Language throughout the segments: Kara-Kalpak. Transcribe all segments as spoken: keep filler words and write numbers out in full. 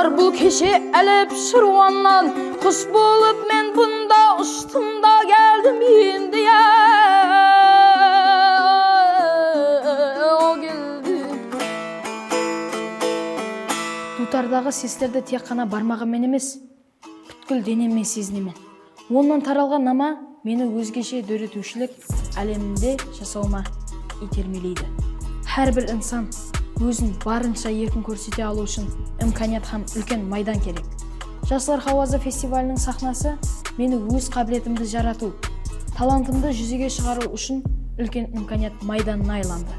Bu keshe Álep shırwannan qush bolıp men bunda ushtım da keldim endi ya. O keldi. Duwtardaǵı seslerdi tek ǵana barmaǵım menen emes, pútkil denem menen sezinemen. Onnan taralǵan nama meni ózgeshe dóretiwshilik áleminde jasawıma iytermeleydi. Hár bir insan ózin barınsha erkin kórsete alıw ushın imkaniyat hám úlken maydan kerek. Jaslar hawazı festivaliniń saxnası meni óz qábiletimdi jaratıw, talantımdı júzege shıǵarıw ushın úlken imkaniyat maydanına aylandı.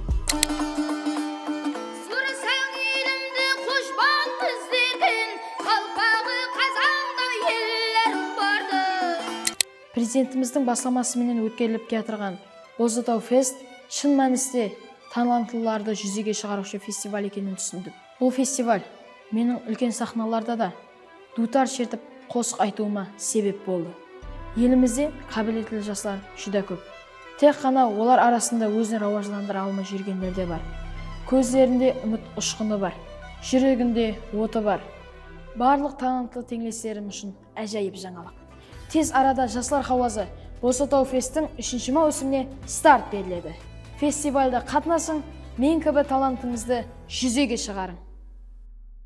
Sorsań elimdi, xosh baxt izlegen, qalpaǵı Qazaqta ellerim bardı. Prezidentimizdiń baslaması menen ótkerilip kiyatırǵan Bozataw Fest shın mániste talantlılardı júzege shıǵarıwshı festival ekenin túsindim. Bul festival meniń úlken saxnalarda da duwtar shertip qosıq aytıwıma sebep boldı. Elimizde qábiletli jaslar júdá kóp. Tek ǵana olar arasında ózin rawajlandıra almay júrgenler de bar. Kózlerinde úmit ushqını bar, júreginde otı bar. Barlıq talantlı teńleslerim ushın ájayıp jańalıq. Tez arada Jaslar hawazı Bozataw Festtiń úshinshi máwsimine start beriledi. Festivalda qatnasıń, men kibi talantıńızdı júzege shıǵarıń.